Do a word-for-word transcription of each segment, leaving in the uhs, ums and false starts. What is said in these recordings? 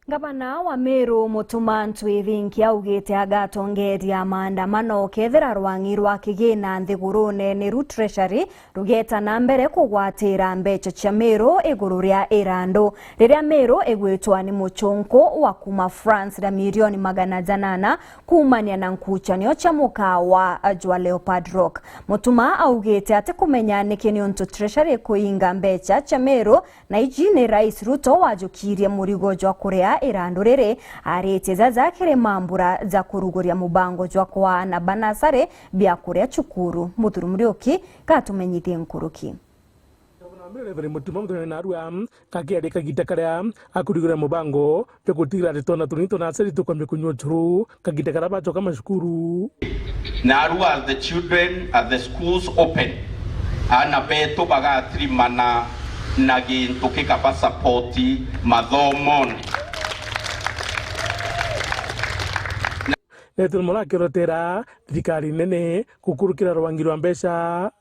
Ngavana wa Meru Mutuma Ntwithinki augite agatongeria maandamano kethira rwang'i rwa kigina nthigurune ni ru Treasury rugeta na mbere kugwatira mbecha cia Meru iguru ria irandu riria Meru igwitwa ni muchunku wa kuma France ria milioni magana janana kumania na nkuchanio cia mukawa jwa Leopard Rock. Mutuma augite ati kumenya niki niuntu Treasury kuinga mbecha cia Meru na iji ni Rais Ruto wajukirie murigo jwa kuria irandu riri, aritie jaja kiri mambura ja kuruguria mubango jwa kwaana banasari bia kuria cukuru. Muthuri Muriuki gatumenyithie nkuruki. Gavana wa Meru Reverend Mutuma Muthoni Narua gakiaria kagita karia akurigura mubango jwa gutigira ati twana tunini twa nasari tukwambia kunyua ucuru kagita karia bacoka macukuru. Narua, as the children, as the schools open, aana betu bagatirimana na gintu gikaba support mathomone. Netu murakiorotera thirikari nene gukurukira rwangi rwa mbeca.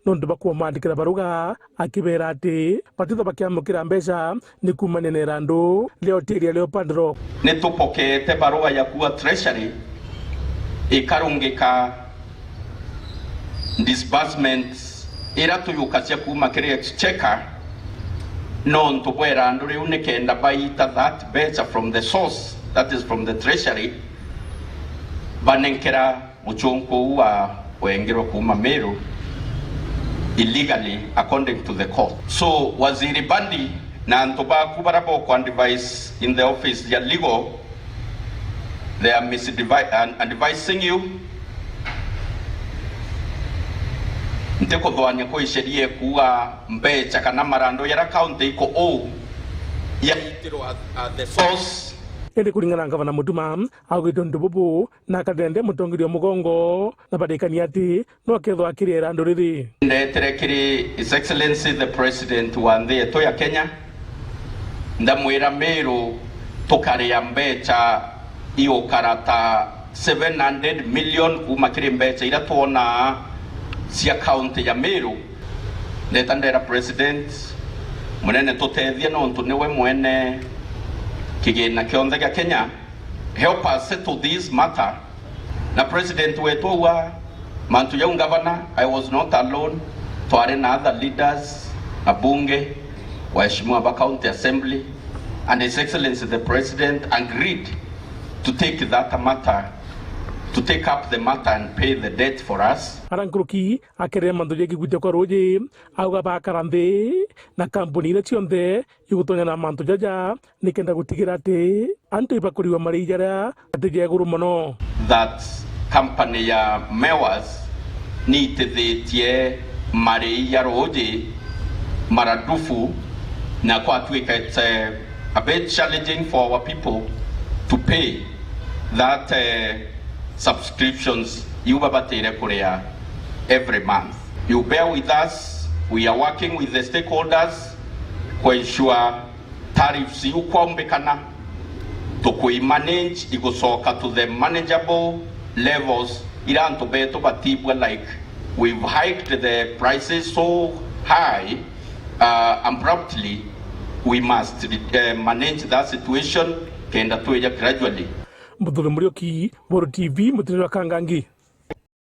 Nontu bwa kumwandikira baruga, akibeera ati batithwa bakiamukira mbeca ni kuumania na irandu ria hoteli ya Leopard Rock. Ni tupokete baruga ya kuuga Treasury ikarungika disbursement ira tuyukacia kuuma kiri exchequer, nontu bwa irandu riu, nikenda baita that mbeca from the source, that is from the Treasury, banenkera muchunku uu wa wengerwa kuuma Meru illegally, according to the court. So, Waziri Bandi na antu baku baria boku advise in the office ya legal, they are misadvi-, and advising you. Ntikuthwania kwi sheria ikuuga mbecha kana marandu jaria county iko uu yaitirwa at, at the source. Indi kuringana na Ngavana Mutuma, augite untu bubu na akathira nthi mutongeria mugongo na barikania ati no akethwa akiria irandu riri. Ndetere kiri His Excellency the President wa nthi yetu ya Kenya, ndamwira Meru tukaria mbecha iukara ta seven hundred million kuuma kiri mbecha iria twonaa cia county ya Meru. Ndeta ndera President munene tutethie, nontu niwe mwene kigina kionthe gia Kenya. Help us settle this matter. Na President wetu auga mantu jau, Governor, I was not alone. Twari na other leaders, abunge, waheshimiwa ba County Assembly, and His Excellency the President agreed to take that matter, to take up the matter and pay the debt for us. Ara nkuruki akerere mantu ja kigutia kwa ruuji, auga bakara nthi na kampuni iria cionthe igutonya na mantu jaja nikenda gutigira ati antu ibakurigwa marii jaria ati ja iguru mono. That company ya Mewas niitithitie marii ja ruuji maradufu, na kwatuika it's, eh, a bit challenging for our people to pay that, eh, subscriptions iu babatire kuria every month. You bear with us, we are working with the stakeholders ku ensure tariffs iu kwaumbikana, tukui manage igucoka to the manageable levels, ira antu betu batibua like we've hiked the prices so high, uh, abruptly. We must, uh, manage that situation kenda twija gradually. Muthuri Muriuki, Boru T V, Mutinda wa Kangangi.